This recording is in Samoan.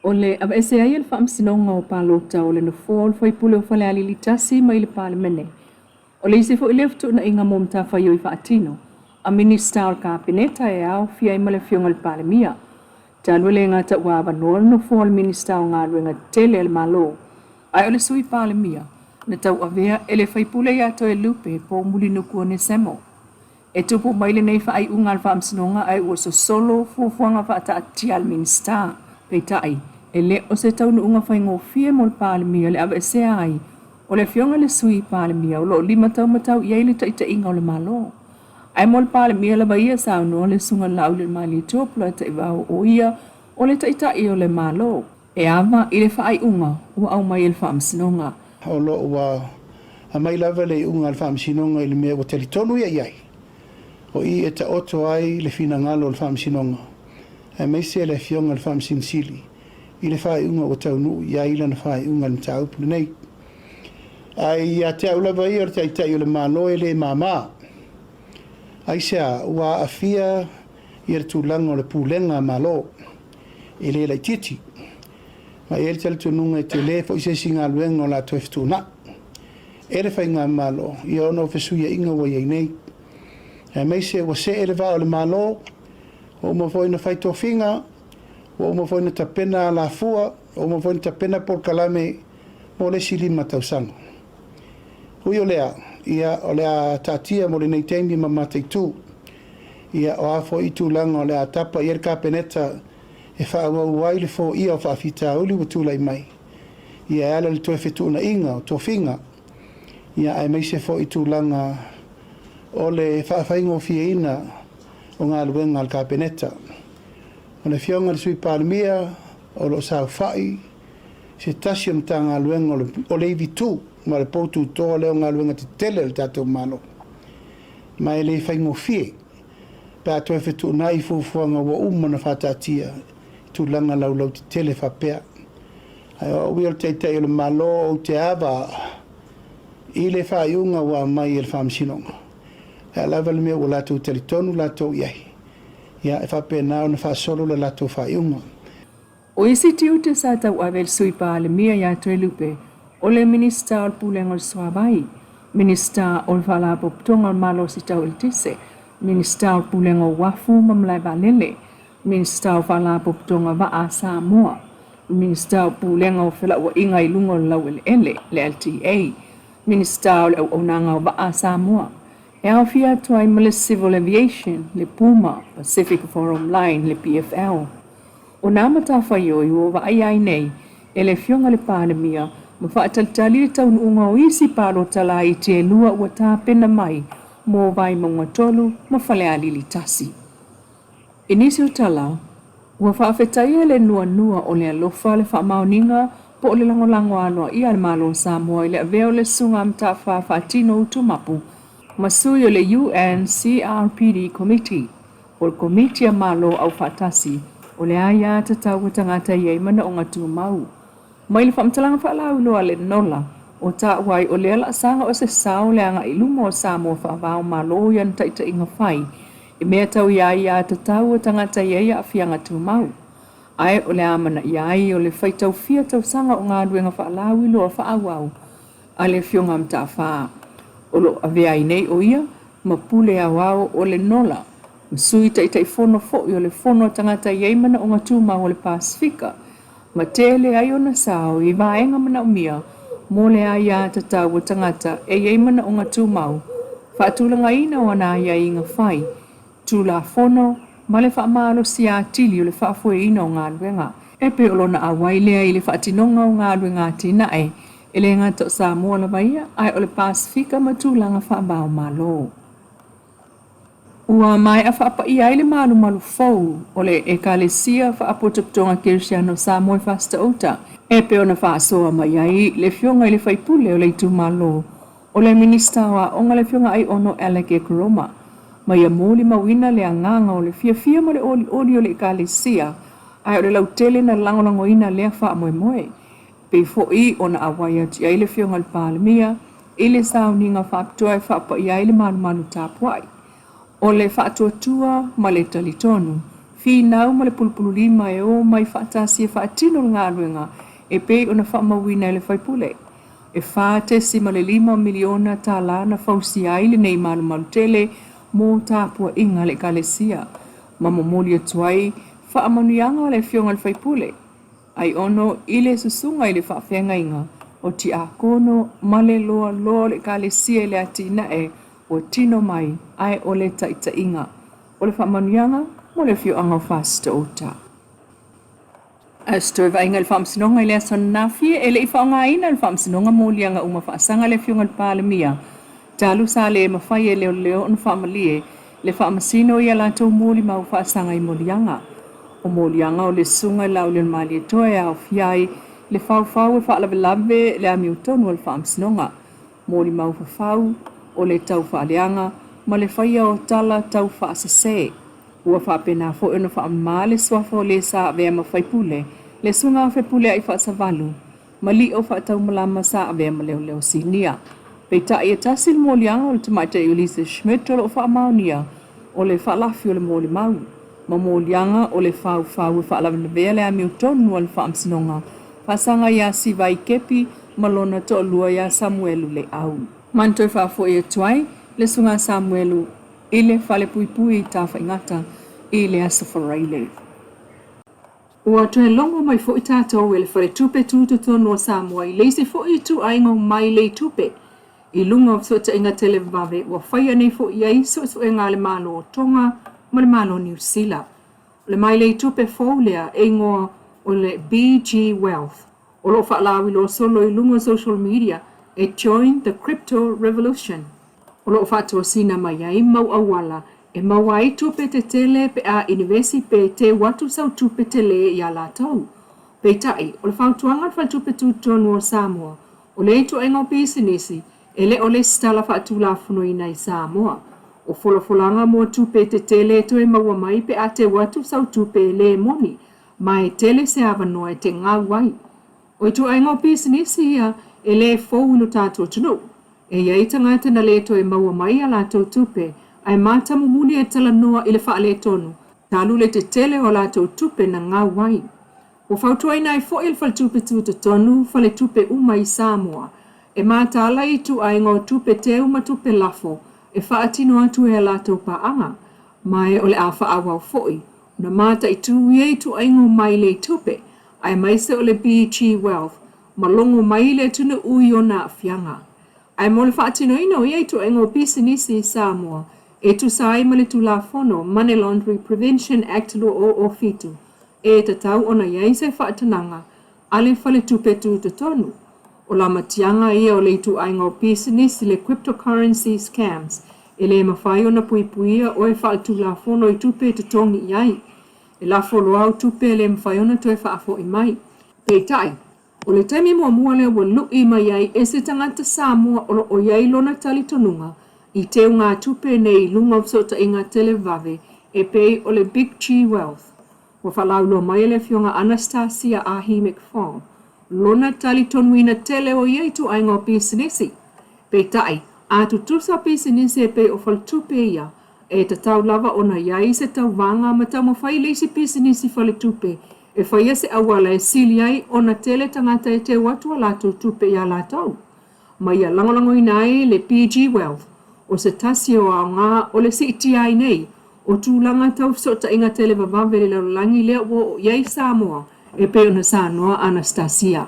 O le aveese ai e le Faamasinoga o Palota o le Nofoa o le Faipule o Falealili 1 mai le Palemene, o le isi foi lea fetuunaiga mo matafaioi faatino a Minisita o le Kapeneta e aofia ai ma le Afioga i le Palemia. Talu e le gata ua avanoa le nofoa o le Minisita o Galuega Tetele a le Malo, ae o le Sui Palemia na tauavea e le faipule ia Toelupe Poumulinuku Onesemo. E tupu mai lenei faaiuga a le Faamasinoga ae ua sosolo fuafuaga faataatitia a le Minisita. Peitai, e le o se taunuuga faigofie mo le Palemia le aveesea ai o le Afioga i le Sui Palemia o lo o limataumatau i ai le taitaiga o le Malo. Ae mo le Palemia lava ia, saunoa le Susuga Laaulialemalietoa Polataivao o ia o le Taitai o le Malo e ava i le faaiuga ua aumai e le Faamasinoga. O lo o ua aumai lava le iuga a le Faamasinoga i le mea ua talitonu ia i ai, o i e taoto ai le finagalo o le Faamasinoga, aemaise le Afioga i le Faamasino Sili i le faaiuga ua taunuu i ai lana faaiuga i le mataupu lenei. Ae ia te au lava ia o le Taitai o le Malo e le mama. Aisea? Ua aafia ia le tulaga o le pulega a Malo e le laitiiti. Ma e i ai le talitonuga e tele foi se isi galuega o le a toe fetuunai e le Faigamalo ia ona o fesuiaiga ua i ai nei. Aemaise ua see le vaa o le Malo, ua uma foi ona fai tofiga, ua uma foi ona tapena alafua, ua uma foi ona tapena polokalame mo le isi 5 tausaga. Ui o lea, ia, o le a taatia mo lenei taimi ma mataitu. Ia, o a foi tulaga o le a tapa i ai le Kapeneta e faaauau ai le foia o faafitauli ua tulai mai, ia e ala i le toe fetuunaiga o tofiga, ia aemaise foi tulaga o le faafaigofieina o galuega a le Kapeneta. O le Afioga i le Sui Palemia o lo o saofai se tasi o Matagaluega o le ivitu ma le poututoa lea o galuega tetele a le tatou Malo. Ma e le faigofie pe a toe fetuunai fuafuaga ua uma ona faataatia i tulaga laulautetele faapea. Ae o au ia o le Taitai o le Malo ou te ava i le faaiuga ua aumai e le Faamasinoga. E a lava le mea ua latou talitonu latou i ai, ia e faapena ona faasolo le latou faaiuga. O isi tiute sa tauave e le Sui Palemia ia Toelupe, o le Minisita o le Pulega o le Suavai, Minisita o le Faalapotopotoga o le Malosi Tau Eletise, Minisita o le Pulega o Uafu ma Malae Vaalele, Minisita o Faalapotopotoga Vaa a Samoa, Minisita o Pulega o Felauaiga i luga o le Laueleele, le LTA, Minisita o le Auaunaga o Vaa a Samoa, e aofia atu ai ma le Civil Aviation, le Puma, Pacific Forum Line, le PFL. O nā matafaioi ua vaaia ai nei e le Afioga i le Palemia ma faatalitali le taunuuga o isi palota laiti e 2 ua tapena mai mo Vaimauga 3 ma Falealili 1. I nisi o tala, ua faafetaia le nuanua o le alofa, le faamaoniga po o le lagolago aloaia a le Malo o Samoa i le avea o le Susuga Mataafa Faatino Utumapu ma sui o le UNCRPD Committee, po o le Komiti a Malo Aufaatasi o le Aia Tatau a Tagata e i ai Manaoga Tumau. Mai le faamatalaga faalauiloa a le Nola, o taua ai o lea laasaga o se sao le agai i luma o Samoa faavao Malo i ana taitaiga fai i mea tau i aia tatau a tagata i ai aafiaga tumau. Ae o le amanaia ai o le faitau fia tausaga o galuega faalauiloa faaauau a le Afioga a Mataafa, o lo o avea ai nei o ia ma pule aoao o le Nola, ma Sui Taitaifono foi o le Fono a Tagata i ai Manaoga Tumau o le Pasefika, ma tele ai ona sao i vaega manaomia mo le aia tatau a tagata e i ai manaoga tumau, faatulagaina o ana aiaiga fai, Tulafono ma le faamalosia atili o le faafoeina o galuega. E pei o lona auai lea i le faatinoga o galuega atinae, e le gata o Samoa lava ia, ae o le Pasefika ma tulaga faava o Malo. Ua maea faapaia ai le malumalu fou o le Ekalesia Faapotopotoga Kerisiano o Samoa i Fasitauta, e pei ona faasoa mai ai le Afioga i le Faipule o le itumalo o le Minisita o Aoga le Afioga Aiono Alec Ekeroma, ma ia molimauina le agaga o le fiafia ma le olioli o le Ekalesia, ae o le lautele na lagolagoina lea faamoemoe. Pei foi ona auai atu i ai le Afioga i le Palemia i le sauniga faapitoa e faapaia ai le malumalu tapuai o le faatuatua ma le talitonu. Finau ma le pulupululima e o mai faatasi e faatino le galuega e pei ona faamauina e le faipule. E $4.5 miliona tala na fausia ai lenei malumalu tele mo tapuaiga a le Ekalesia, ma momoli atu ai faamanuiaga a le Afioga i le Faipule Aiono i le susuga i le faafeagaiga o Tiakono ma le loaloa o le Ekalesia i le atinae ua tino mai ae o le taitaiga o le faamanuiaga mo le afioaga o Fasitoouta. Ae o se toe vaaiga i le Faamasinoga i le aso ananafi, e le i faaaogaina e le Faamasinoga moliaga uma faasaga a le Afioga i le Palemia talu sa le mafai e leoleo ona faamalie le Faamasino i a latou molimau faasaga i moliaga. O moliaga o le Susuga i le Laaulialemalietoa e aofia ai le faufau e faalavelave le amiotonu a le Faamasinoga, molimau fafau o le taufaaleaga ma le faia o tala taufaasese. Ua faapena foi ona faamama le suafa o le sa avea ma faipule, le Susuga a Fepuleai Faasavalu, ma Lio Faataumalama sa avea ma leoleo sinia. Peitai e tasi le moliaga o le tamaitai o Lisa Schmidt o lo o faamaonia o le faalafi o le molimau ma moliaga o le faufau e faalavelavea le amiotonu a le Faamasinoga faasaga iā Sivai Kepi ma lona toalua iā Samuelu Leau. Ma na toe faafoi atu ai le Susuga Samuelu i le falepuipui i Tafaigata i le Aso Faraile. Ua toe logo mai foi tatou e le Faletupe Tutotonu o Samoa i le isi foi ituaiga o mailei tupe i luga o fesootaiga televavave ua faia nei foi i ai suesuega a le Malo o Tonga ma le Malo o Niu Sila. O le mailei tupe fou lea e igoa o le BG Wealth o lo o faalauiloa solo i luga o social media e Join the Crypto Revolution. O lo o faatosina mai ai mau auala e maua ai tupe tetele pe a inivesi pe teu atu sau tupe tele iā latou. Peitai, o le fautuaga a le Faletupe Tutotonu o Samoa, o lea ituaiga o pisinisi e le o lesitala faatulafonoina i Samoa. O folafolaga mo tupe tetele e toe maua mai pe a teu atu sau tupe e le moni, ma e tele se avanoa e te gau ai. O ituaiga o pisinisi ia e le fou i lo tatou atunuu. E i ai tagata na le toe maua mai a latou tupe, ae matamumuli e talanoa i le faaletonu talu le tetele o a latou tupe na gau ai. Ua fautuaina ai foi e le Faletupe Tutotonu faletupe uma i Samoa e mataala i ituaiga o tupe teu ma tupe lafo e faatino atu e a latou paaga, ma e o le a faaauau foi ona mataitu ia ituaiga o mailei tupe, aemaise o le BG Wealth, ma logo mai le atunuu i ona aafiaga. Ae mo le faatinoina o ia ituaiga o pisinisi i Samoa, e tusa ai ma le Tulafono Money Laundry Prevention Act 2007, e tatau ona i ai se faatanaga a le Faletupe Tutotonu. O lamatiaga ia o le ituaiga o pisinisi le cryptocurrency scams e le mafai ona puipuia oe faaletulafono i tupe e totogi i ai. E lafo loa au tupe e le mafai ona toe faafoi mai. Peitai, o le taimi muamua lea ua lui mai ai e se tagata Samoa o lo o i ai lona talitonuga i teugatupe nei i luga o fesootaiga televave e pei o le Big G Wealth. Ua faalauiloa mai e le Afioga Anastasia Ahi McFall lona talitonuina tele o ia ituaiga o pisinisi. Peitai, a tutusa pisinisi e pei o faletupe ia, e tatau lava ona i ai se tauvaga ma taumafai le isi pisinisi faletupe e faia se auala e sili ai ona tele tagata e teu atu a latou tupe iā latou. Ma ia lagolagoina ai le PG Wealth, o se tasi o aoga o le siitia ai nei o tulaga tau fesootaiga televavave i le lalolagi lea ua oo i ai Samoa e pei ona saunoa Anastasia.